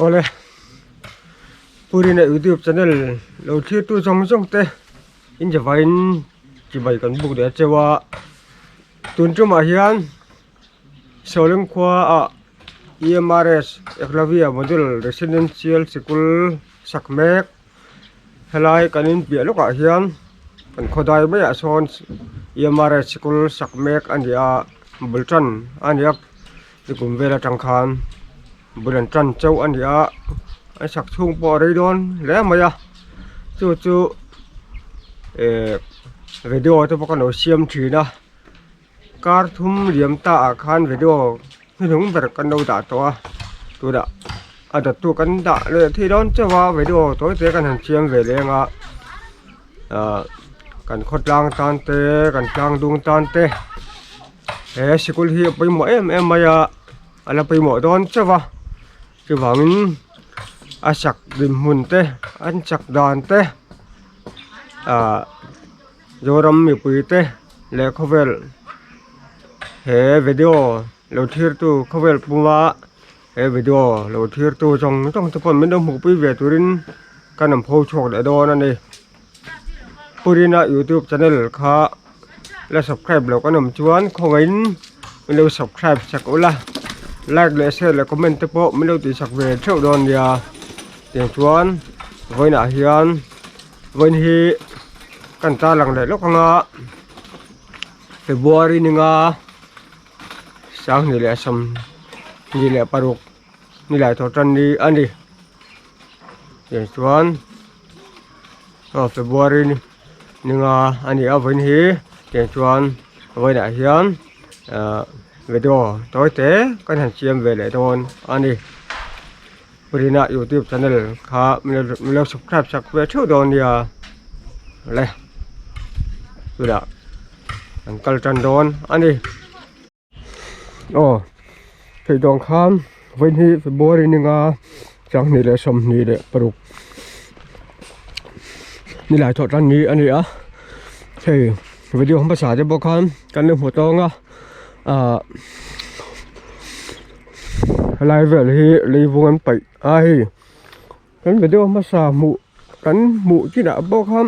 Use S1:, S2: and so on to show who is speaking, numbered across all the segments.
S1: Awle Purina youtube channel lo thlir tu zawng zawng te in zavain chibai kan buk leh a cheu a tun tumah hian Sawleng khua ah EMRS Eklavya Model Residential Sikul sak mek helai kan inpiah lawkah hian kan khawdai maiah sawn EMRS sikul sak mek a ni a bul tan a ni a nikum vel atang khan bul an tan chauh a ni a an sak chhung pawh a rei dawn hle mai a chu chu ehh video te pawh kan lo siam thin a. Kar thum liam ta ah khan video hnuhnung ber kan lo dah tawh a tunah a dawttu kan dah leh thei dawn chauh a video tawi te kan han siam ve leng a ahh kan khawtlang tan te kan tlang dung tan te he sikul hi a pawimawh em em mai a a la pawimawh dawn chauh a chuvangin a sak dinhmun te an chak dan te ahh. Zoram mipui te leh khawvel he video lo thlir tu khawvel puma he video lo thlir tu zawng zawng te pawh min lo hmuh pui ve turin ka rawn pho chhuak leh dawn a ni Purina youtube channel kha la subscribe loh kan awm chuan khawngaihin min lo subscribe sak ula like leh share leh comment te pawh min lo tih sak ve theuh dawn nia tiang chuan vawiinah hian. Vawiin hi kan tarlang leh lawk anga February ni nga sanghnih leh sawmhnih leh paruk ni lai tawh tan ni a ni tiang chuan aw February ni nga a ni a vawiin hi tiang chuan vawiinah hian ahh video tawi te kan han siam ve leh dawn a ni. Rina youtube channel kha min lo subscribe sak ve theuh dawn nia le chutah an kal tan dawn a ni aw theih dawn khan vawiin hi february ni nga changhnih leh sawmhnih leh paruk nilai thawh tan ni a ni a hei video hmasa te pawh khan kan lo hmu tawng a ah. Helai vel hi leivung an paih a hei kan video hmasa hmuh kan hmuh chinah pawh khan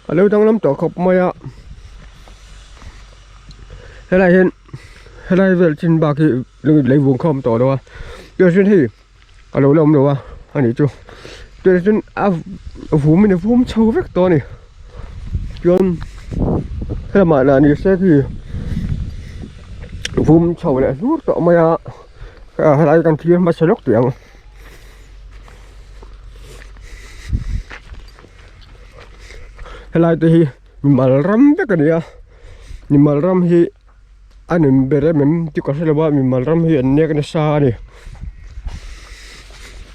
S1: a lo danglam tawh khawp mai a helai hian helai vel chin bak hi leivung kha a awm tawh lo a tunah chuan hei a lo la awm lo a ani chu tunah chuan a vum in a vum chho vek tawh a ni chuan helamah lah ni se khi vum chho leh hlur tawh mai a helai kan thlir hmasa lawk tih ang helai te hi mimal ram vek a ni a mimal ram hi a nun ber em em tih ka hre lo a mimal ram hi an nek nasa a ni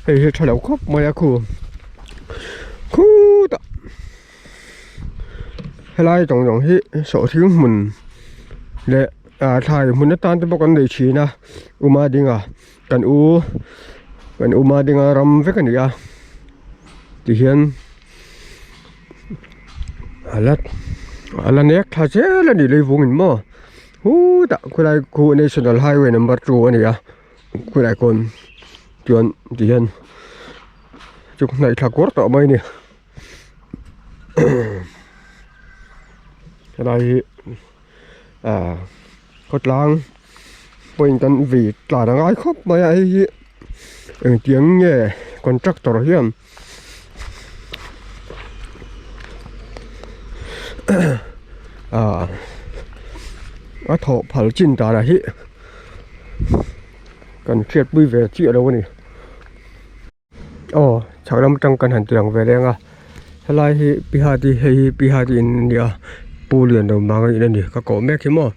S1: hei hi tha lo khawp mai a khu khutah helai tawng zawng hi sawhthing hmun leh ah thlai hmun atan te pawh kan nei thin a uma dinga kan u kan uma dinga ram vek a ni a tihian a la a la nek thla zel a ni leivungin maw hutah khawlai khu national highway number 2 a ni a khawlai kawn chuan tihian chuk hnaih thla kuar tawh mai a ni helai hi ah khawtlang pawhin kan vei tlan a ngai khawp mai a hei hi engtiang nge contractor hian ah a thawh phal chin danah hi kan hriatpui ve chiah lo a ni. Aw chhak lam atang kan han tilang ve leng a helai hi pihati hei hi pihati in a ni a pu lian lo mang in a ni ka kawh mek hi maw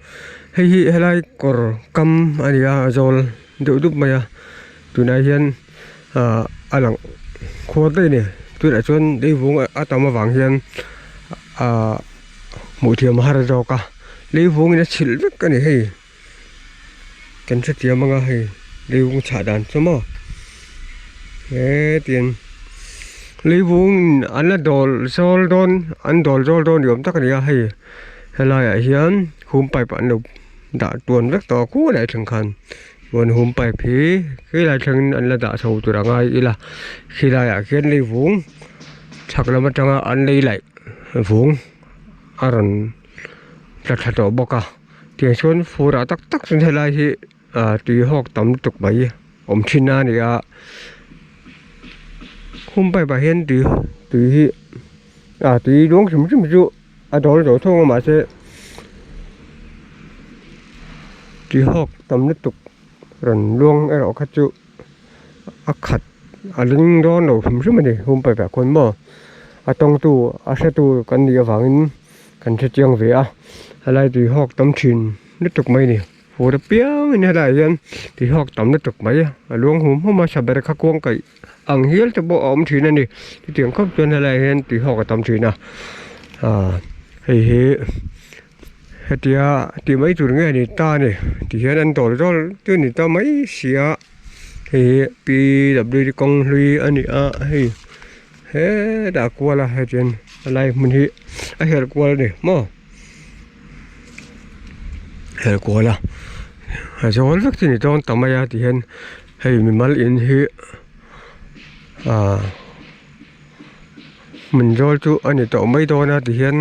S1: hei hi helai kawr kam a ni a a zawl deuh dup mai a tunah hian ah a lang khuar daih a ni tunah chuan leivung a tam avang hian ah hmuh thiam a har zawk a leivung in a chhilh vek a ni hei. Kan hrethiam anga hei leivung chhah dan chu maw hetiang leivung an la dawl zawl dawn an dawl zawl dawn ni awm tak a ni a hei helaiah hian hum pipe an lo dah tuan vek tawh a khu lai thleng khan. Chuan home pipe hi khilai thlengin an la dah chho tur a ngai ila khilaiah khian lei vung chhak lam atanga an lei laih vung a rawn tla thla tawh bawk a tiang chuan fur ah tak tak chuan helai hi ah tui hawk tam lutuk mai awm thin a ni a home pipe ah hian tui tui hi ah tui luang hrim hrim chu. A dawl zo thung a mahse tihawk tam lutuk rawn luang erawh kha chu a khat a ling dawn lo hrim hrim a ni home pipe ah khawn maw a tawngtu a hretu kan nih avangin kan hre chiang ve a helai tuihawk tam thin lutuk mai a ni. Fur apiangin helaiah hian tuihawk tam lutuk mai a luang hum hum a saber kha kuang kaih ang hial te pawh a awm thin a ni chutiang khawp chuan helaiah hian tuihawk a tam thin a ah hei hi hetia tih mai tur nge ni ta a ni tihian an dawl dawl chu a ni ta mai si a hei hi p w d kawng hlui a ni a hei hetah kual a hetiang helai hmun hi a her kual a ni maw. Her kual a a zawl vek chu ni dawn ta mai a ti hian hei mimal in hi ah hmun zawl chu a ni tawh mai dawn a ti hian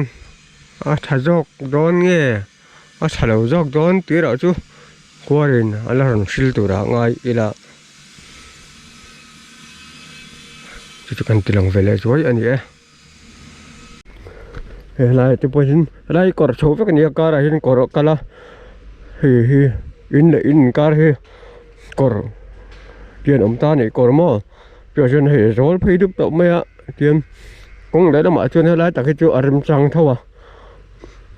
S1: a tha zawk dawn nge a tha lo zawk dawn tih erawh chu kuarin a la rawn hril turah ngai ila chu chu kan ti lang ve leh zuai a ni e. Helai te pawh hian helai kawr chho vek a ni a karah hian kawr a kal a hei hi in leh in inkar hi kawr hian awm ta a nih kawr maw chuan chuan hei a zawl phei dup tawh mai a tichuan kawng leh lamah chuan helai tak hi chu a remchang tho a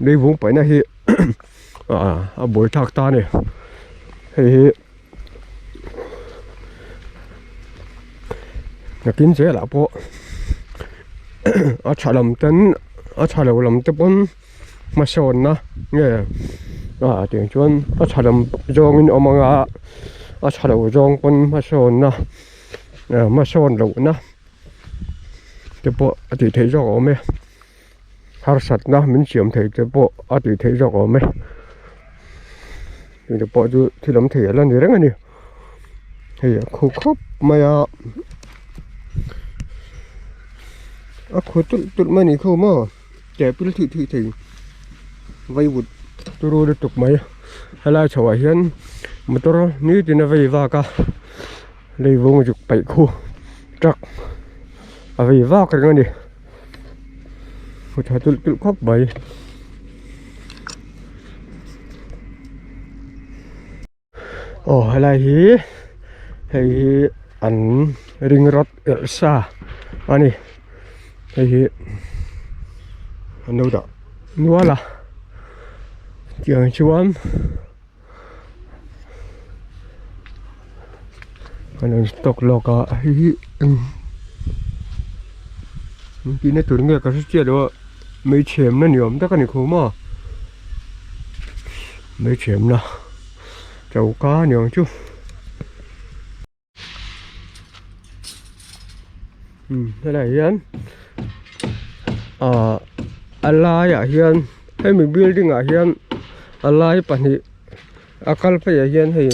S1: leivung paihna hi a buaithlak ta a ni hei hi. Nakin zelah pawh a tha lam ten a tha lo lam te pawn hmasawnna nge ah tiang chuan a tha lam zawngin awm ang a a tha lo zawng pawn hmasawnna hmasawn lohna te pawh a tih theih zawk awm e. Harsatna min siam thei te pawh a tih theih zawk awm e tute pawh chu thil awm thei ala ni reng a ni hei a khu khawp mai a a khu tulh tulh mai a nih kho maw teh pil thih thih thei vaivut turu lutuk mai helai chho ah hian motor nitin a vei vak a leivung zuk paih khu truck a vei vak reng a ni. Hmu tha tulh tulh khawp mai. Aw helai hi hei hi an ring rawt elh sa a ni hei hi an lo dah nual a tiang chuan an rawn stock lawk a hei hi eng tihna tur nge ka hre chiah lo a hmeichhe na ni awm tak a ni khum a hmeichhe na choka a ni ang chu. Helai hian ah a laiah hian hemi building ah hian a lai pahnih a kal pheiah hian hei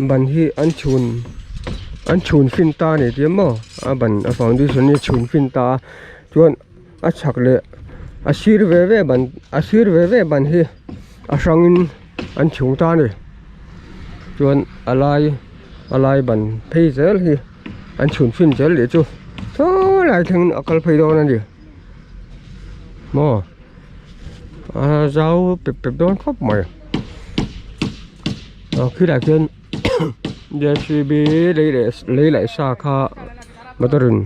S1: ban hi an chhun an chhun fin ta a ni tih maw a ban a foundation hi a chhun fin ta a chuan a chhak leh a sir ve ve ban a sir ve ve ban hi a hrangin an chhung ta a ni chuan a lai a lai ban phei zel hi an chhun fin zel leh chu saw lai thlengin a kal phei dawn a ni maw a zau pep pep dawn khawp mai ah khilaiah khian j c b lei leh lei laih sa kha motor in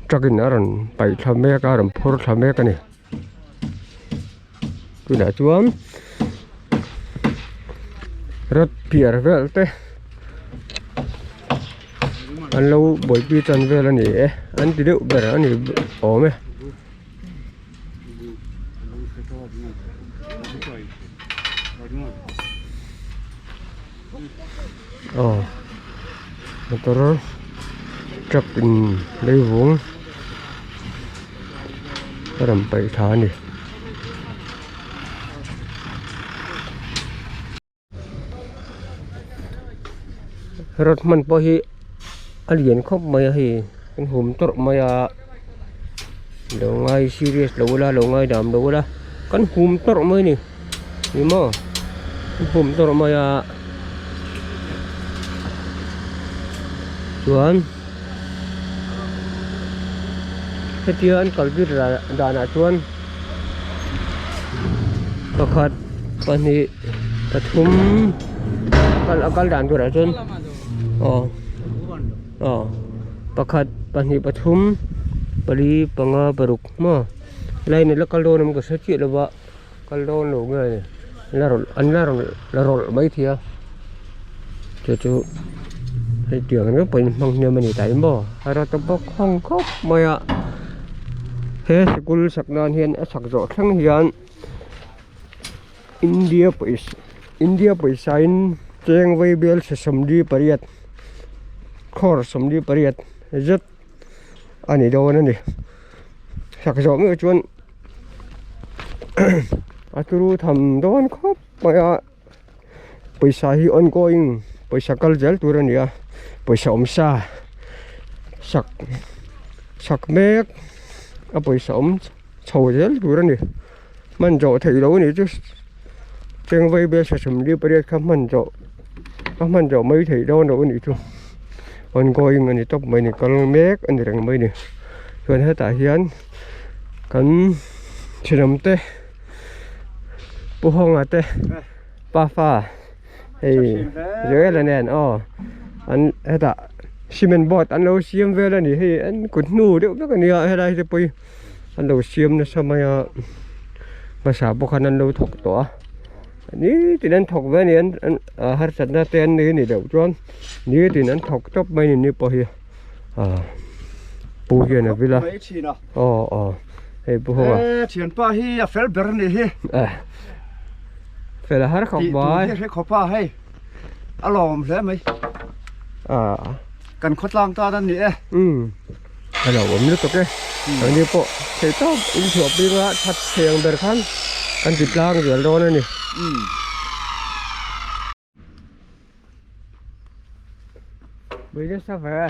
S1: truck in a rawn paih thla mek a a rawn phur thla mek a ni. Tunah chuan rod piar vel te an lo buaipui tan vel a ni e an ti deuh ber a ni awm e. Aw motor truck in leivung a rawn paih thla a ni. Rod hman pawh hi a lian khawp mai a hei an hum tawrh mai a lo ngai serious lo ula lo ngai dam lo ula kan hum tawrh mai a ni ni maw an hum tawrh mai a chuan hetia an kal tir danah chuan pakhat pahnih pathum kal a kal dan turah chuan aw aw pakhat pahnih pathum pali panga paruk maw line a la kal dawn em ka hre chiah lo va kal dawn lo nge ni la rawlh an la rawn la rawlh maithei a chu chu hei tiang reng pawhin hmang hnem a ni ta hi maw a rawt a bawk hawng khawp mai a he sikul sak nan hian a sak zawh thleng hian India pawisa India pawisa in cheng vai bel se 48 crore 48 zet a ni dawn a ni sak zawh meuh chuan a turu tham dawn khawp mai a pawisa hi ongoing pawisa kal zel tur a ni a pawisa awm sa sak sak mek a pawisa awm chho zel tur a ni hman zawh theih loh a nih chu cheng vai bel 48 kha hman zawh a hman zawh mai theih dawn loh a nih chu ongoing a ni tawp mai a ni kal mek a ni reng mai a ni chuan hetah hian kan thenawm te Pu Hawnga te pafa hei Joel-a nen aw an hetah cement board an lo siam vel a ni hei an kut hnu deuh vek a nia helai te pawh hi an lo siam nasa mai a hmasa pawh khan an lo thawk tawh a nitin an thawk ve a ni an harsatna te an nei a nih loh chuan nitin an thawk tawp mai a ni ni pawh hi ah pu hian a vil a aw aw hei pu Hawnga
S2: e thianpa hi a fel ber a nih hi
S1: eh fel a har khawp mai
S2: tih tur hi a hre khawp a hei a lawm hle mai
S1: ah
S2: kan khawtlang tan a ni e
S1: um a lo awm lutuk e ang ni pawh thei tawp inchhuah ping a that thei ang ber khan kan ti tlang zel dawn a ni
S2: um
S1: Bui nasa ve.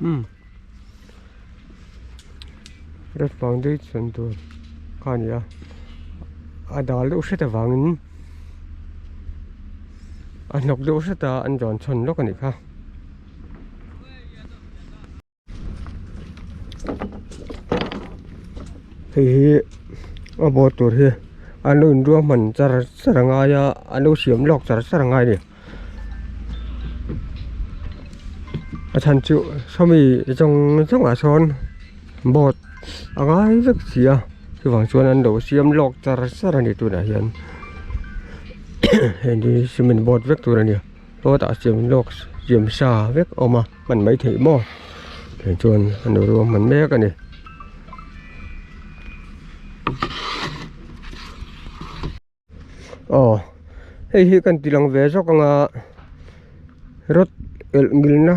S1: Um. Red foundation tur kha a ni a a dal deuh hret avangin a hnawk deuh hret a an rawn chhawn lawk a nih kha. Hei hi a board tur hi an lo inruahman char char a ngai a an lo siam lawk char char a ngai a ni. A chhan chu sawmi zawng zawng ah sawn board a ngai vek si a chuvang chuan an lo siam lawk char char a ni tunah hian heng hi cement board vek tur a ni sawtah siam lawk siam sa vek a awm a hman mai theih maw tiang chuan an lo ruahman mek a ni. Aw hei hi kan ti lang ve zawk ang a rod elh ngilna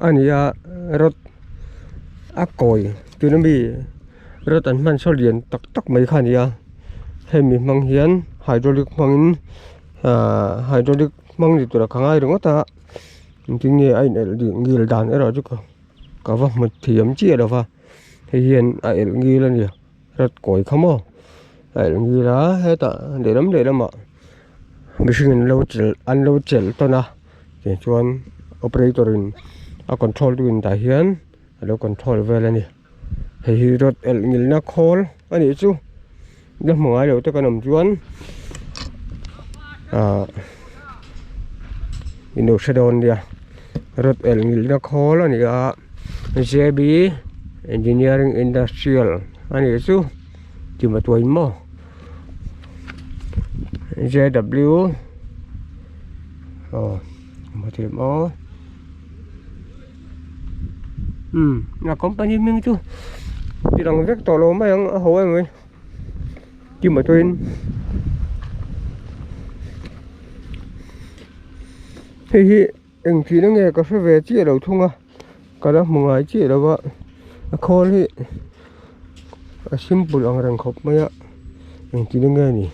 S1: a ni a rod a kawi tuna mi rod an hman saw lian tak tak mai kha a ni a hemi hmang hian hydraulic hmangin ahh hydraulic hmang ni tura ka ngai ringawt a engtin nge a in elh ngil dan erawh chu ka va hmu thiam chiah lo va hei hian a elh ngil a ni. Rat kawi kha maw a elh ngil a hetah lehlam lehlamah mihring in lo chelh an lo chelh tawn a tichuan operator in a control tu in tah hian a lo control vel a ni hei hi rod elh ngilna khawl a nih chu la hmu ngai lo te kan awm chuan ah in lo hre dawn nia rod elh ngilna khawl a ni a. J B engineering industrial a nih chu ti maw tuai maw J W aw maw ti maw umm a company hming chu. Ti lang vek tawh lo mai ang a ho em mai Kima chuan hei hi eng tihna nge ka hre ve chiah lo thung a ka la hmu ngai chiah lo va a khawl hi a simple ang reng khawp mai a eng tihna nge ni.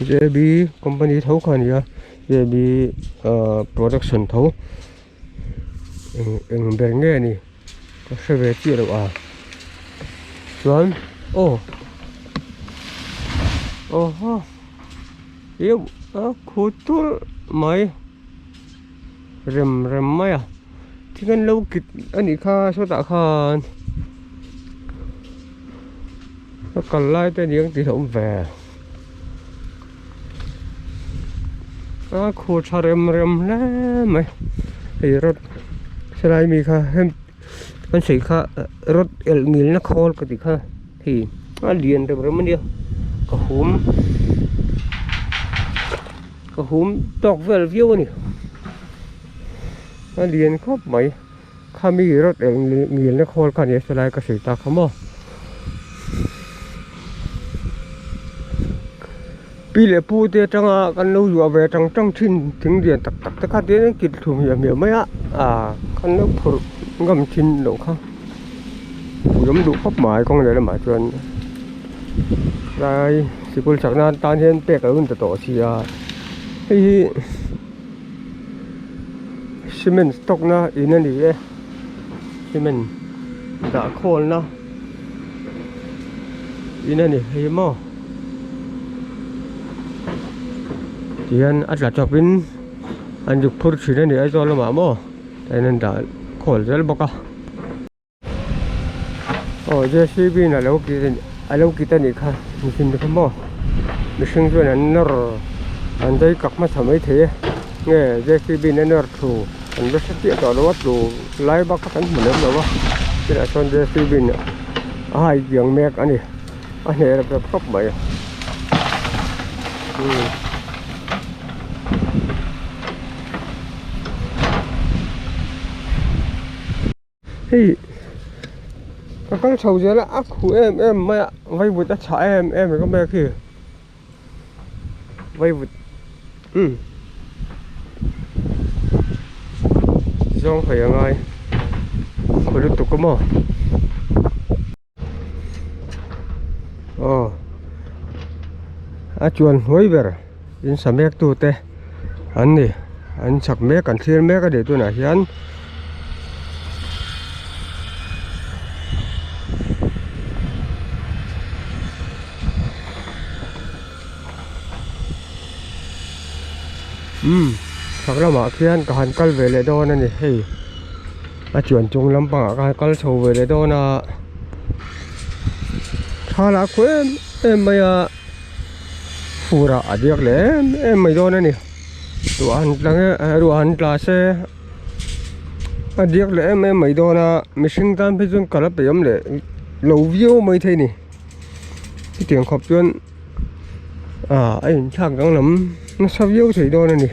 S1: J B company tho kha a ni a J B ahh production tho eng eng ber nge ni ka hre ve chiah loh a chuan aw aw haw ih a khu tulh mai rem rem mai a thil an lo kit a nih kha sawtah khan. A kal lai te aniang tih a awm ve a khu tha rem rem hle mai hei rod helai mi kha hem an sawi kha rod elh ngil na khawl ka tih kha hei a lian rem rem ania ka hum ka hum tawk vel viau ani a lian khawp mai. Khami rawt eng ngilna khawl kha nia helai ka sawi tak kha maw. Pi leh pu te atanga kan lo zuah ve tang tang thin thing lian tak tak te kha tin an kit thlum hiam hiam mai a ah kan lo phurh ngam thin loh kha ui awm duh khawp mai kawng leh lamah chuan tlai sikul chak nan tan hian pek a lo in ta tawh si a hei hi. Cement stock na in a ni e cement dah khawl na in a ni hei maw tihian a tla chawp in an zuk phur thin a ni Aizawl lamah maw tihian an dah khawl zel bawk a. Aw JCB in alo kit alo kit anih kha mihring te kha maw mihring chuan an nawr an dai kak hmasa maithei e nge JCB in a nawr thu an va hre chiah tawh lo a tlu lai bak kha kan hmu lem lo a tunah chuan JCB in a hai kiang mek a ni a hneh rep rep khawp mai. Hei ka kal chho zel a a khuh em em mai a vaivut a chhah em em reng mai a khi vaivut umm zawng hawi a ngai khaw lutuk a maw aw a chuan hnuai ber in sa mek tu te an ni an chak mek an thlir mek a ni tunah hian umm chhak lamah khian ka han kal ve leh dawn a ni hei. A chuan chung lampangah khan kal chho ve leh dawn a tha lah khaw em em mai a fur ah a diak leh em em mai dawn a ni ruah han tla nge ruah han tla se a diak leh em em mai dawn a mihring tan phei chuan kal a peih awm leh lo viau mai thei a ni chutiang khawp chuan ah a inthlak danglam nasa viau thei dawn a ni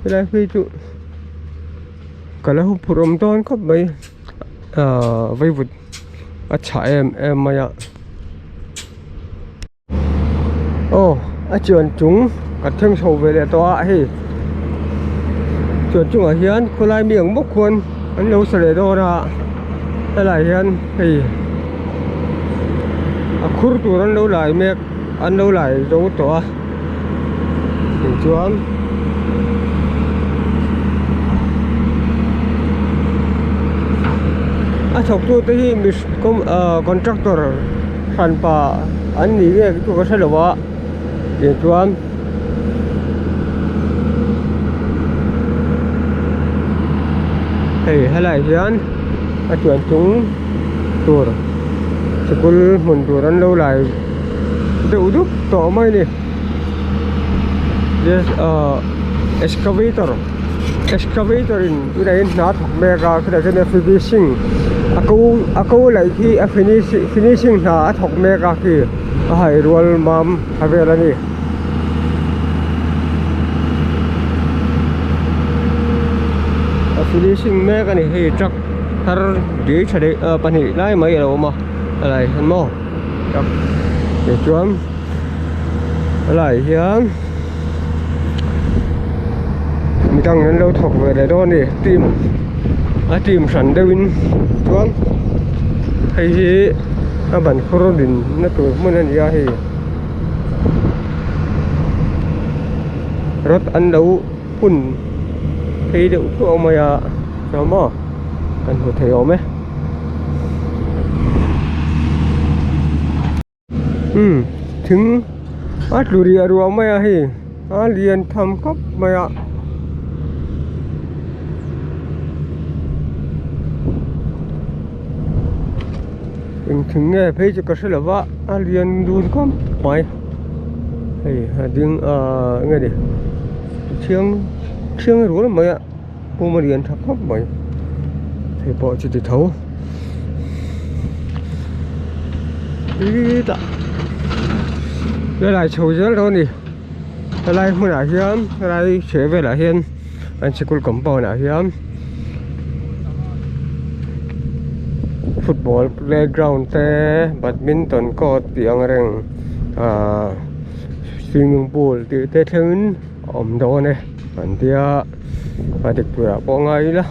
S1: helai phei chu ka la huphurh awm dawn khawp mai ah vaivut a chhah em em mai a aw a chuan chung ka thleng chho ve leh tawh a hei chuan chungah hian khawlai mi ang bawk khuan an lo sa leh dawn a helaiah hian hei a khur tur an lo lai mek an lo lai zo tawh a tichuan a thawk tu te hi ah contractor hranpa an ni nge chu ka hre lo a tichuan. Hei helaiah hian a chuan chung tur sikul hmun tur an lo lai deuh dup tawh mai a ni yes ah excavator excavator in tunah hian hna a thawk mek a khawlaiah khian finishing a ko a ko laih khi a finishing hna a thawk mek a khi a hai rual mam a vel a ni. finishing mek a ni hei truck thar dui tha deuh ah pahnih lai mai a lo awm a helai hian maw truck tichuan helai hian midang an lo thawk ve leh dawn a ni team a team hran deuhin chuan hei hi a ban khur din na tur hmun a ni a hei rod an lo hun phei deuh thuau mai a chuan maw kan hmu thei awm e umm thing a tlu riah ruah mai a hei a lian tham khawp mai a. Eng thing nge phei chu ka hre lo va a lian dun khawp mai hei a ding ahh eng nge ni thiang thiang rual mai a pum a lian tha khawp mai hei pawh chu ti tho tah helai chho zel dawn a ni helai hmunah hian helai chheh velah hian an sikul compound ah hian football playground te badminton court tih ang reng ahh swimming pool tih te thlengin a awm dawn e an tia a dik turah pawh ngai ila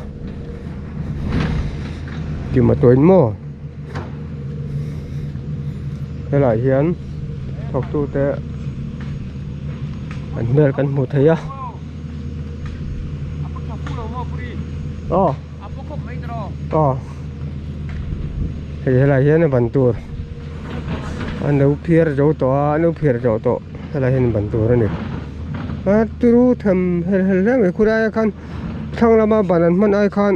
S1: dim a tawin maw helaiah hian thawktu te an hmel kan hmu thei a. Aw aw hei helai hian a ban tur an lo phiar zo tawh a an lo phiar zo tawh helai hian ban tur a ni a turu tham hel hel hle mai khulai ah khan thlang lama ban an hman ai khan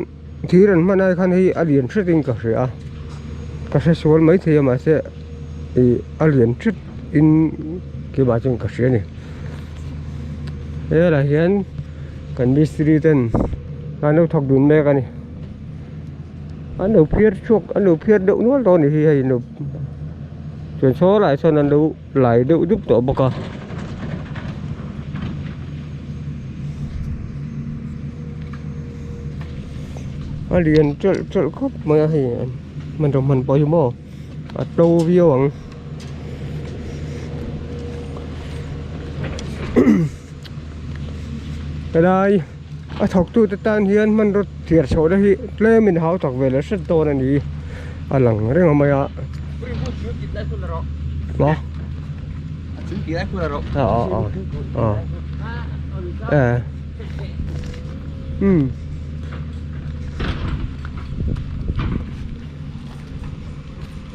S1: thir an hman ai khan hei a lian hret in ka hria a ka hre sual maithei a mahse ih a lian hret in keimah chuan ka hria a ni. Helaiah hian kan mistiri ten an lo thawk dun mek a ni an lo phiar chhuak an lo phiar deuh nual tawh a ni hi hei an lo chuan saw lai sawn an lo lai deuh dup tawh bawk a. A lian teuh teuh khawp mai a hei hmanraw hman pawh hi maw a to viau ang. Helai a thawk tu te tan hian hmanraw thiar chhoh na hi tlem in hau tak ve leh hret dawn a ni a lang reng a mai a maw a a a a umm.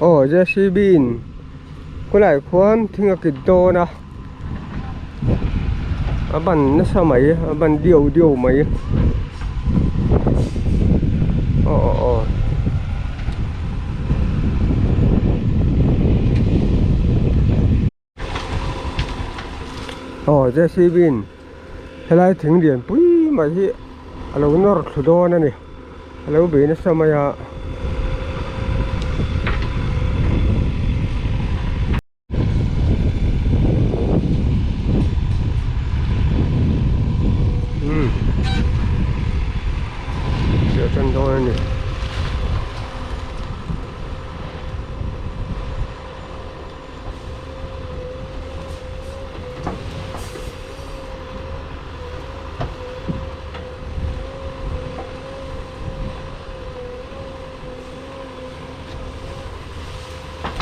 S1: Aw JCB in khawlai khuan thing a kit dawn a a ban nasa mai a ban diau diau mai aw aw aw aw JCB in helai thing lian pui mai hi a lo nawr thlu dawn a ni a lo bei nasa mai a. Umm chhiah tan dawn a ni.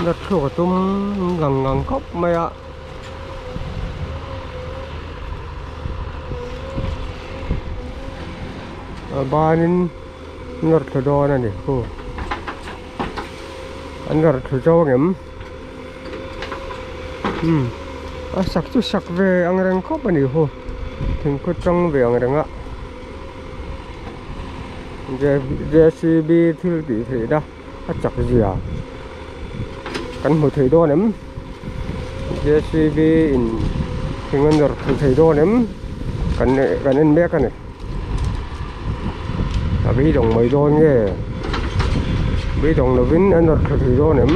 S1: La thluk a tum ngang ngang khawp mai a. A banin nawr thlu dawn a ni khu. An nawr thlu zo ang em? Umm a sak chu sak ve ang reng khawp a ni hu thingkhaw tang ve ang reng a J_C_B thil tih theih na a chak zia kan hmu thei dawn em J_C_B in thing a nawr thlu thei dawn em kan kan en mek a ni a beidawng mai dawn nge beidawng lovin a nawr thlu thei dawn em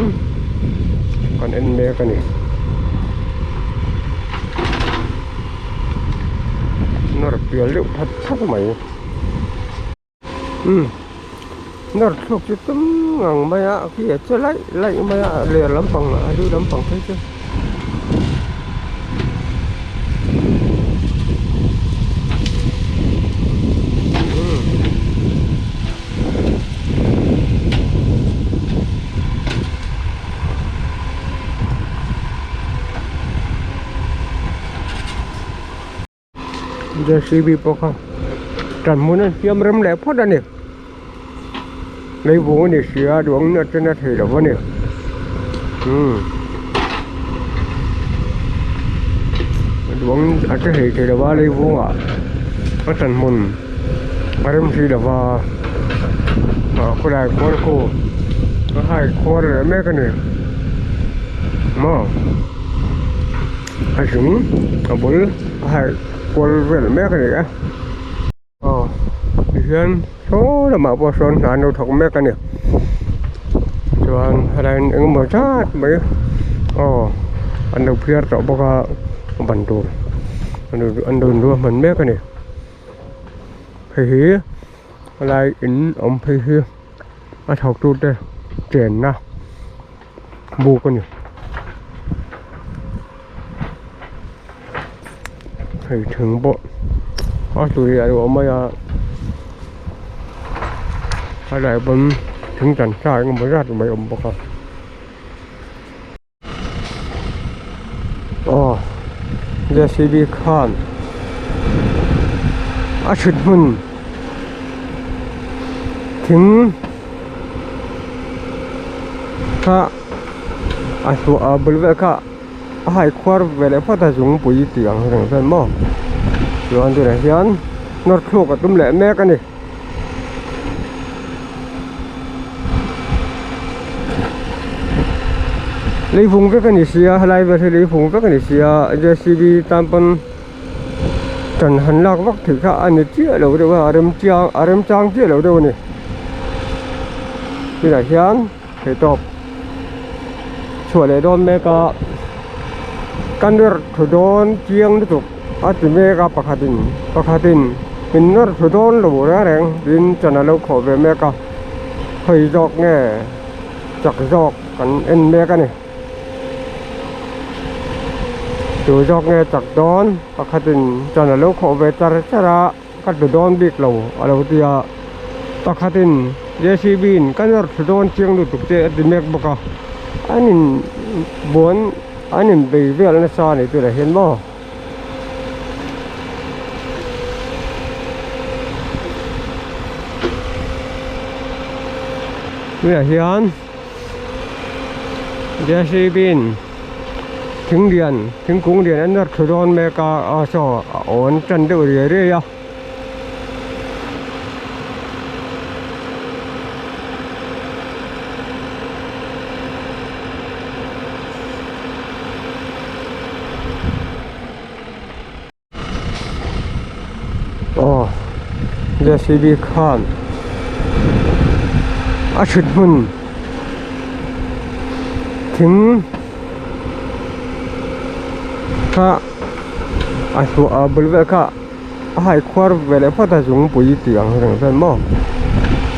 S1: kan en mek a ni nawr pial deuh that that mai. Umm nawr thluk chu tum ngang mai a khi a che laih laih mai a ler lampang a lu lampang phei chu. J_c_b pawh kha tan hmun a siam rem leh phawt a ni leivung a ni si a duang na ten a thei lo a ni umm duang a che thei thei lo a leivung ah a tan hmun a rem si lo va ah khawlai khuar khu a hai khuar leh mek a ni maw. A zung a bul a harh kual vel mek a ni a aw tihian saw lamah pawh sawn hna an lo thawk mek a ni chuan helai eng emaw zat mai aw an lo phiar tawh bawk a ban tur an lo inruahman mek a ni hei hi helai in awm phei hi a thawk tute chenna. Buk a ni hei thing pawh a hlui a lo awm mai a a lai pawn thing tan sa eng emaw zat mai a awm bawk a aw J_c_b khan a thut hmun thing. Kha a hluah a bul vel kha a hai khuar ve leh phawt a zungpui tih ang reng vel maw chuan tunah hian nawr thluk a tum leh mek a ni. Leivung vek a ni sia helai vel hi leivung vek a ni sia J_c_b tan pawn tan han lak vak theih kha a ni chiah lo deuh a a rem chiang a rem chang chiah lo deuh a ni tunah hian theihtawp chhuah leh dawn mek a ka nawr thu dawn chiang lutuk a ti mek a pakhatin pakhatin min nawr thu dawn lo reng reng tin chan a lo khawh ve mek a hawi zawk nge chak zawk kan en mek a ni. Tu zawk nge chak dawn pakhatin chuan a lo khawh ve char char a ka tlu dawn bik lo a lo ti a pakhatin J_c_b in ka nawr thlu dawn chiang lutuk che a ti mek bawk a an in buan an in bei vel nasa a ni tunah hian maw. Tunah hian. J_c_b in thing lian thingkung lian an nawr thlu dawn mek a aw saw a awn tan deuh riai riai a. Aw J_c_b khan a thut hmun thing kha a hluah a bul vel kha a hai khuar ve leh phawt a zungpui tih ang reng vel maw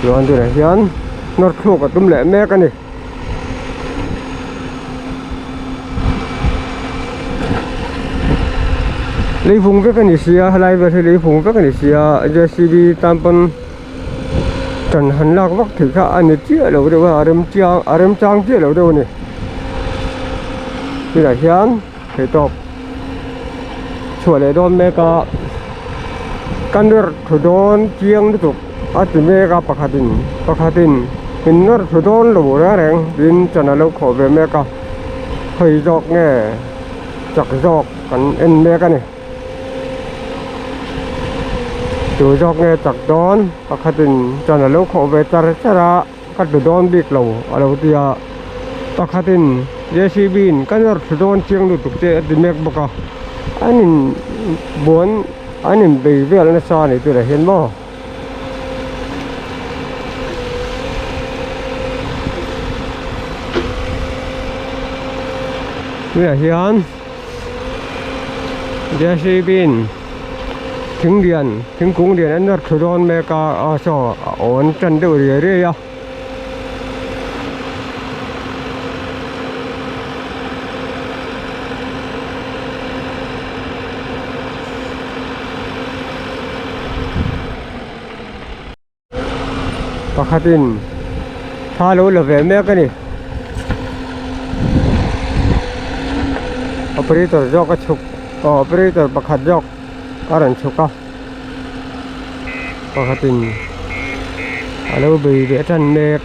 S1: chuan tunah hian nawr thluk a tum leh mek a ni. Leivung vek a ni sia helai vel hi leivung vek a ni sia J_c_b tan pawn tan han lak vak theih kha a ni chiah lo deuh a a rem chiang a rem chang chiah lo deuh a ni tunah hian theihtawp chhuah leh dawn mek a ka nawr thu dawn chiang lutuk a ti mek a pakhatin pakhatin min nawr thu dawn lo reng reng tin chan a lo khawh ve mek a hawi zawk nge chak zawk kan en mek a ni tu zawk nge chak dawn pakhatin chan a lo khawh ve char char a. Ka tlu dawn bik lo a lo ti a pakhatin J_c_b in ka nawr thlu dawn chiang lutuk che a ti mek bawk a an in buan an in bei vel nasa a ni tunah hian maw. Tunah hian J_c_b in. Thing lian thingkung lian an nawr thlu dawn mek a aw saw a awn tan deuh riai riai a. Pakhatin thla lo la ve mek a ni operator zawk a chhuk aw operator pakhat zawk a rawn chhuk a pakhatin a lo bei leh tan mek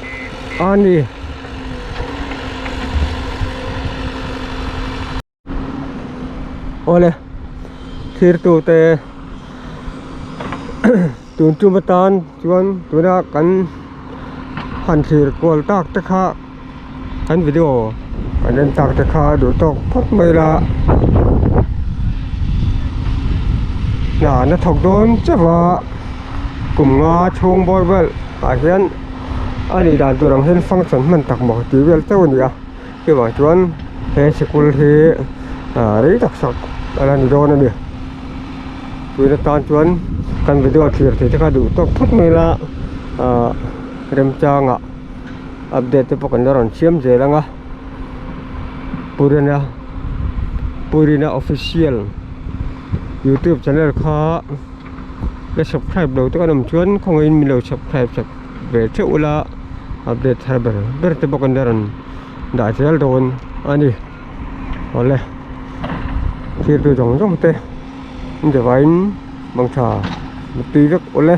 S1: a ni. Awle thirtute tun tum atan chuan tuna kan han thlir kual tak te kha kan video kan en tak te kha duh tawk phawt mai la hna na thawk dawn chauh a kum nga chhung bawr vel ah hian a nih dan tur ang hian function hman tak maw tih vel chauh a ni a. Chuvang chuan he sikul hi ah rei tak sak a la ni dawn a ni tun atan chuan kan video thlir thei te kha duh tawk phawt mai ila ah remchangah update te pawh kan la rawn siam zel ang a purina purina official youtube channel kha la subscribe lo te kan awm chuan khawngaihin min lo subscribe sak ve theuh ula update thar ber ber te bawk an la rawn dah zel dawn a ni awle thirtu zawng zawng te in zavaiin bang tha mutui vek awle.